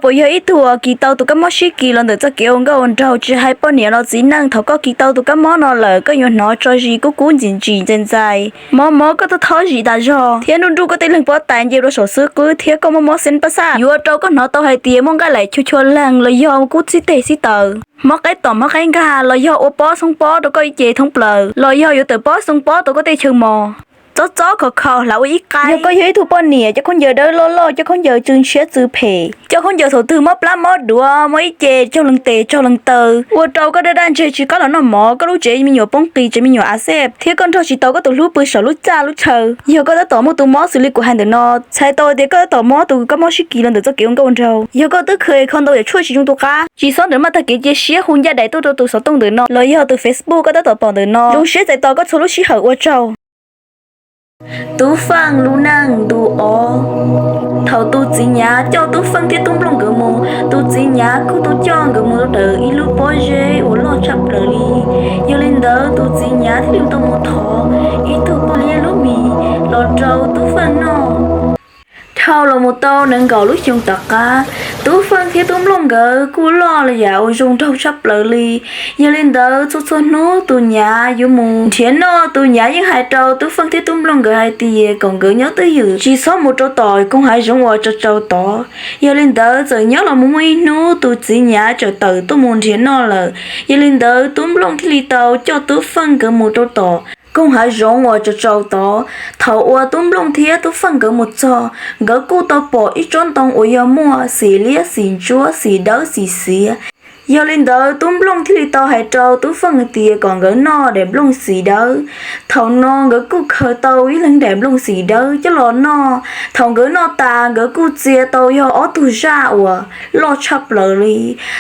Puas yog ib tug uas kis tau tus kab mob sib kis los ntawm txoj kev ua nkauj ua nraug? Tsis hais poj niam los txiv neej, thaum koj kis tau tus kab mob no lawm, koj yuav hnov tso zis kub kub ntxim ntxim ntxais ntxais, mob mob koj tuaj thob zis tas zog thiab nruj nruj koj tej leeg pob tais nce rau saum xub qwb thiab koj mob mob xeeb pab xaj, yuav ua rau koj hnov tau hais tias muaj nqaij laim chua chua leeg los yog kub txib teg xib taws, mob qaib tom mob qaib nkag los yog ua pob xoob pob rau koj ib ce thoob plaws los yog yuav tawm pob xoob pob rau koj tej chaw mos. Txob txob khov kho hlav ua ib qab. Yog koj yog ib tug poj niam coj khaub ncaws dawb loj loj, coj khaub ncaws tsw ntshiab tsw phem, coj khaub ncaws thaum twg mob plab mob duav mob ib ce tsaug leeg tes tsaug leeg taw, ua rau koj daj daj ntseg tsis qab los noj mov, koj lub tsev me nyuam poob qis tsev me nyuam a xej thiab koj nrog tsis tau koj tus hlub pw saum lub txaj lub chaw. Yog koj tab tom muaj tus mob xws li kuv hais ntawm no, txhais tau tias koj tab tom mob tus kab mob sib kis los ntawm txoj kev ua nkauj ua nraug. Yog koj twb khaws kho ntau yam tshuaj tsis zoo tu qab, tsis txhob ntawm maj tag kev cia siab hu ncaj daim tuaj rau tus xov tooj ntawm no los yog tus Facebook koj tab tom pom ntawm no. Zoo siab txais tos koj txhua lub sij hawm, ua tsaug. Tub Feej lub neej ntu ob. Thaum tus txiv nyav coj Tub Feej thiab Tub Nplooj nkawd mus, tus txiv nyav kuj tau coj nkawd mus rau ntawm ib lub pob zeb uas loj tshaj plaws li. Yog li ntawd tus txiv nyav thiaj li tau mus thov ib tug poj liab lub mis los rau Tub Feej noj. Dhau los mus tau nees nkaum lub xyoo tom qab, Tub Feej thiab Tub Nplooj nkawd kuj loj li yam uas zoo nraug tshaj plaws li. Yog li ntawd txhua txhua hnub tus nyav yuav mus nrhiav noj, tus nyav yeej hais rau Tub Feej thiab Tub Nplooj nkawd hais tias kom nkawd nyob twj ywm, tsis txhob mus rau tom koog hav zoov uas tsaus tsaus tod. Yog li ntawd txawm nyob los mus muaj ib hnub tus txiv nyav txawm tawm tuaj mus nrhiav noj lawm. Yog li ntawd Tub Nplooj thiaj li tau coj Tub Feej nkawd mus rau tom koog hav zoov uas tsaus tsaus tod. Thaum uas Tub Nplooj thiab Tub Feej nkawd mus txog, nkawd kuj tau pom ib tsob ntoo uas yog muaj xim liab xim ntsuab xim dawb xim xiav. Yog li ntawd Tub Nplooj thiaj li tau hais rau Tub Feej hais tias kom nkawd noj daim nplooj xim dawb. Thaum no nkawd kuj khaws tau ib leeg daim nplooj xim dawb coj los noj. Thaum nkawd noj tas nkawd kuj txia tau yog ob tug zaj uas loj tshaj plaws li.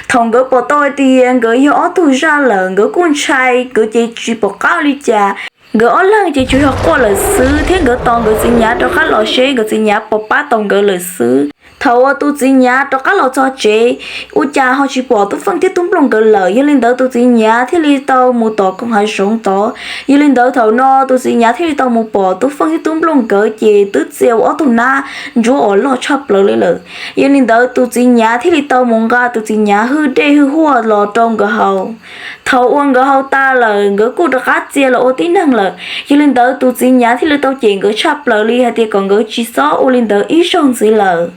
Thaum nkawd pom tau hais tias nkawd yog ob tug zaj lawm, nkawd kuj ntshai, nkawd ces tsis pom qab li cas. Nkawd ob leeg ces tsuas yog quaj lawm xwb, thiab nkawd tos nkawd txiv nyav rov qab los seb nkawd txiv nyav puas pab tau nkawd lawm xwb. Thaum uas tus txiv nyav rov qab los txog tsev, ua cas ho tsis pom Tub Feej thiab Tub Nplooj nkawd lawm. Yog li ntawd tus txiv nyav thiaj li tau mus tom koog hav zoov tod. Yog li ntawd thaum no tus txiv nyav thiaj li tau mus pom Tub Feej thiab Tub Nplooj nkawd ces twb txia ua ob tug nab ntsuab uas loj tshaj plaws li lawm. Yog li ntawd tus txiv nyav thiaj li tau mus nqa tus txiv nyav hwj dej hwj huaj los rau nkawd haus. Thaum uas nkawd haus tas lawm, nkawd kuj rov qab txia los ua tib neeg lawm. Yog li ntawd tus txiv nyav thiaj li tau cem nkawd tshaj plaws li hais tias kom nkawd tsis txhob ua li ntawd ib zaug ntxiv lawm.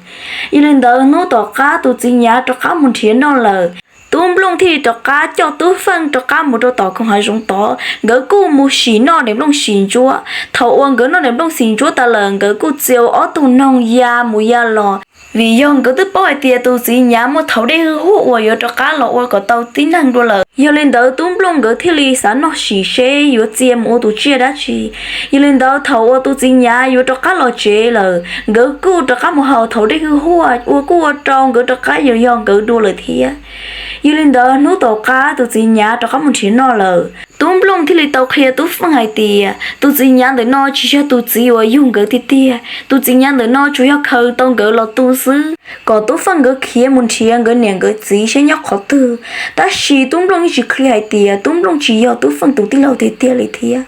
Yog li ntawd hnub tom qab tus txiv nyav rov qab mus nrhiav noj lawm, Tub Nplooj thiaj li rov qab coj Tub Feej rov qab mus rau tom koog hav zoov tod. Nkawd kuj mus sim noj daim nplooj xim ntsuab. Thaum uas nkawd noj daim nplooj xim ntsuab tas lawm, nkawd kuj txia ua ob tug noog ya mus ya los, vim yog nkawd twb paub hais tias tus txiv nyav muaj thaum dej hwj huaj uas yuav rov qab los ua kom tau tib neeg dua lawm. Yog li ntawd Tub Nplooj nkawd thiaj li xav noj sim seb yuav txia mus ua tus tsiaj dab tsi. Yog li ntawd thaum uas tus txiv nyav yuav rov qab los tsev lawm, nkawd kuj rov qab mus haus thaum dej hwj huaj uas kuj ua rau nkawd rov qab yog yog nkawd dua lawm thiab. Yog li ntawd hnub tom qab tus txiv nyav rov qab mus nrhiav noj lawm, Tub Nplooj thiaj li tau qhia Tub Feej hais tias tus txiv nyav ntawm no tsis yog tus txiv uas yug nkawd tiag tiag. Tus txiv nyav ntawm no tsuas yog khaws tau nkawd los tu xwb, kom Tub Feej nkawd khiav mus nrhiav nkawd niam nkawd txiv seb nyob qhov twg. Tab sis Tub Nplooj yeej tsis qhia hais tias Tub Nplooj tsis yog Tub Feej tus tij laug tiag tiag li thiab.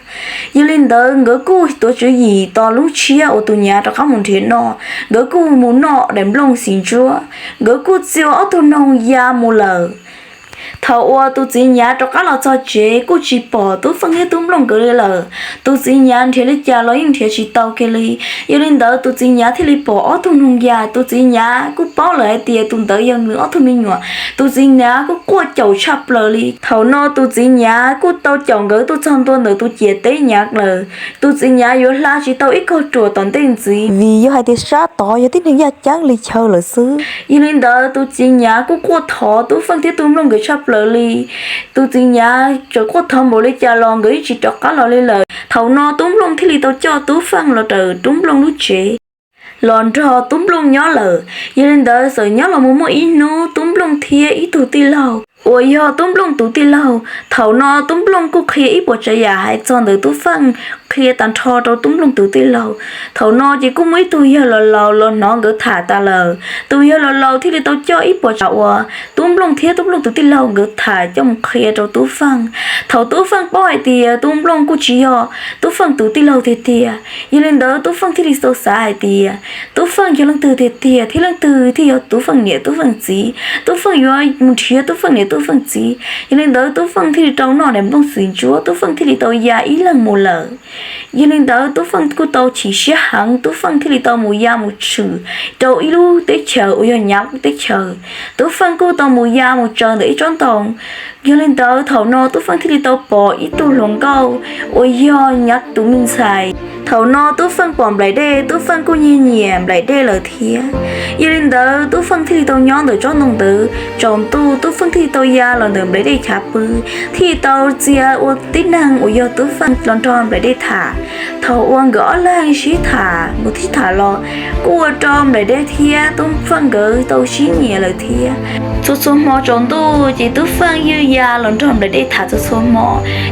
Yog li ntawd nkawd kuj tuav tswv yim tos lub tshiab uas tus nyav rov qab mus nrhiav noj, nkawd kuj mus noj daim nplooj xim ntsuab, nkawd kuj txia ua ob tug noog ya mus lawm. Thaum uas tus txiv nyav rov qab los txog tsev kuj tsis pom Tub Feej thiab Tub Nplooj nkawd li lawm. Tus txiv nyav nrhiav li cas los yeej nrhiav tsis tau kiag li. Yog li ntawd tus txiv nyav thiaj li pom ob tug noog ya, tus txiv nyav kuj paub lawm hais tias tus ntawd yog nws ob tug me nyuam. Tus txiv nyav kuj quaj caum tshaj plaws li. Thaum no tus txiv nyav kuj tau caum nkawd tuaj txog ntua ntawm tus ciam teb nyav lawm. Tus txiv nyav yuav hla tsis tau ib kauj ruam tom ntej ntxiv, vim yog hais tias sab tod yog tib neeg yaj ceeb li chaw lawm xwb. Yog li ntawd tus txiv nyav kuj quaj thov Tub Feej thiab Tub Nplooj nkawd tshaj plaws li. Tus txiv nyav txawm quaj thov npaum li cas los nkawd yeej tsis rov qab los li lawm. Thaum no Tub Nplooj thiaj li tau coj Tub Feej los rau Tub Nplooj lub tsev los nrog Tub Nplooj nyob lawm. Yog li ntawd txawm nyob los mus muaj ib hnub Tub Nplooj thiab ib tug tij laug uas yog Tub Nplooj tus tij laug. Thaum no Tub Nplooj kuj qhia ib puas tsav yam hais txog ntawm Tub Feej qhia tag nrho rau tub nplooj tus tij laug. Thaum no ces kuj muaj ib tug yawg laus laus los hnov nkawd tham tas lawm. Tus yawg laus laus thiaj li tau coj ib puas tsav uas tub nplooj thiab tub nplooj tus tij laug nkawd tham coj mus qhia rau tub feej. Thaum tub feej paub hais tias tub nplooj kuj tsis yog tub feej tus tij laug tiag tiag, yog li ntawd tub feej thiaj li tau xav hais tias tub feej yog leej twg tiag tiag thiab leej twg thiaj yog tub feej niam tub feej txiv. Tub feej yuav mus nrhiav tub feej niam tub feej txiv. Yog li ntawd tub feej thiaj li rau noj daim nplooj xim ntsuab, tub feej thiaj li tau ya ib leeg mus lawm. Yog li ntawd tub feej kuj tau chim siab heev, tub feej thiaj li tau mus ya mus tshwm rau ib lub teb chaws uas yog nyav teb chaws. Tub feej kuj tau mus ya mus tsaws ntawm ib tsob ntoo. Yog li ntawd thaum no tub feej thiaj li tau pom ib tug hluas nkauj uas yog nyav tus me ntxhais. Thaum no tub feej pom nplaim dej, tub feej kuj nyiag nyiam nplaim dej lawm thiab. Yog li ntawd tub feej thiaj li tau nyob ntawm tsob ntoo ntawd tsaus ntuj, tub feej thiaj li tau ya los ntawm nplaim dej chav pw, thiaj li tau txia ua tib neeg uas yog tub feej los nrog nplaim dej tham. Thaum uas nkawd ob leeg sib tham mus sib tham los, kuj ua rau nplaim dej thiab tub feej nkawd tau sib nyiam lawm thiab. Txhua txhua hmo tsaus ntuj ces tub feej yeej ya los nrog nplaim dej tham txhua txhua hmo,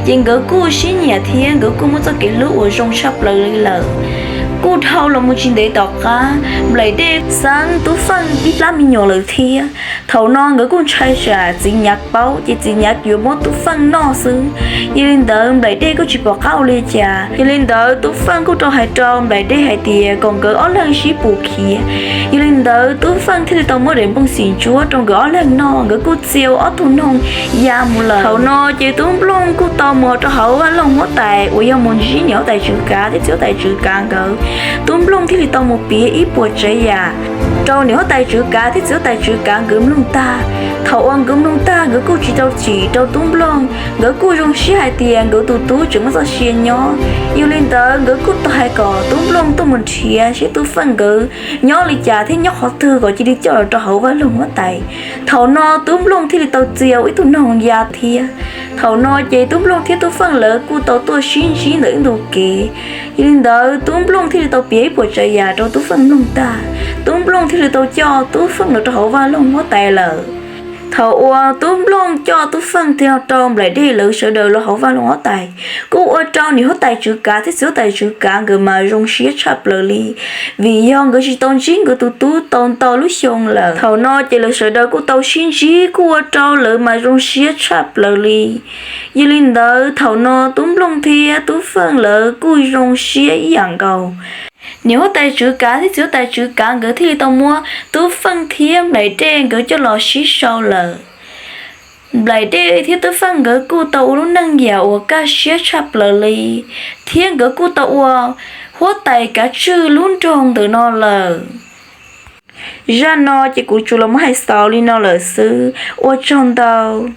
ces nkawd kuj sib nyiam thiab nkawd kuj muaj txoj kev hlub uas zoo tshaj plaws li lawm. Kuj dhau los mus tsis ntev tom qab, nplaim dej xeeb tub feej ib plab me nyuam lawm thiab. Thaum no nkawd kuj ntshai tsam txiv nyav paub ces txiv nyav yuav muab tub feej noj xwb. Yog li ntawd nplaim dej kuj tsis pom qab ua li cas. Yog li ntawd tub feej kuj rau hais rau nplaim dej hais tias kom nkawd ob leeg sib pus khiav. Yog li ntawd tub feej thiaj li tau muab daim nplooj xim ntsuab rau nkawd ob leeg noj, nkawd kuj txia ua ob tug noog ya mus lawm. Thaum no ces tub nplooj kuj tau mus rau hauv vaj loog huab tais uas yog mus ntsib niam huab tais tswv kav thiab txiv huab tais tswv kav nkawd. Tub nplooj thiaj li tau mus piav ib puas tsav yam rau niam huab tais tswv kav thiab txiv huab tais tswv kav nkawd mloog tag. Thaum uas nkawd mloog tag nkawd kuj tsis tau tsim rau tub nplooj, nkawd kuj zoo siab hais tias nkawd tus tub tseem muaj txoj sia nyob. Yog li ntawd nkawd kuj tau hais kom tub nplooj tuaj mus nrhiav seb tub feej nkawd nyob li cas thiab nyob qhov twg kom cia li coj los rau hauv vaj loog huab tais. Thaum no tub nplooj thiaj li tau txia ua ib tug noog ya thiab. Thaum no ces tub nplooj thiab tub feej lawv kuj tau tuaj sib ntsib ntawm ib ntu kev. Yog li ntawd tub nplooj thiaj li tau piav ib puas tsav yam rau tub feej mloog tag, tub nplooj thiaj li tau coj tub feej los rau hauv vaj loog huab tais lawm. Thaum uas tub nplooj coj tub feej thiab rau nplaim dej lawv sawv daws los hauv vaj loog huab tais, kuj ua rau niam huab tais tswv kav thiab txiv huab tais tswv kav nkawd mas zoo siab tshaj plaws li, vim yog nkawd tsis tau ntsib nkawd tus tub tau ntau lub xyoo lawm. Thaum no ces lawv sawv daws kuj tau sib ntsib kuj ua rau lawv mas zoo siab tshaj plaws li. Yog li ntawd thaum no tub nplooj thiab tub feej lawv kuj zoo siab ib yam nkaus. Niam huab tais tswv kav thiab txiv huab tais tswv kav nkawd thiaj li tau muab tub feej thiab nplaim dej nkawd coj los sib sau lawm. Nplaim dej thiab tub feej nkawd kuj tau ua lub neej yam uas kaj siab tshaj plaws li, thiab nkawd kuj tau ua huab tais kav tswj lub nroog ntawm no lawm. Zaj no ces kuv tsuas los muab hais xaus li no lawm xwb, ua tsaug ntau.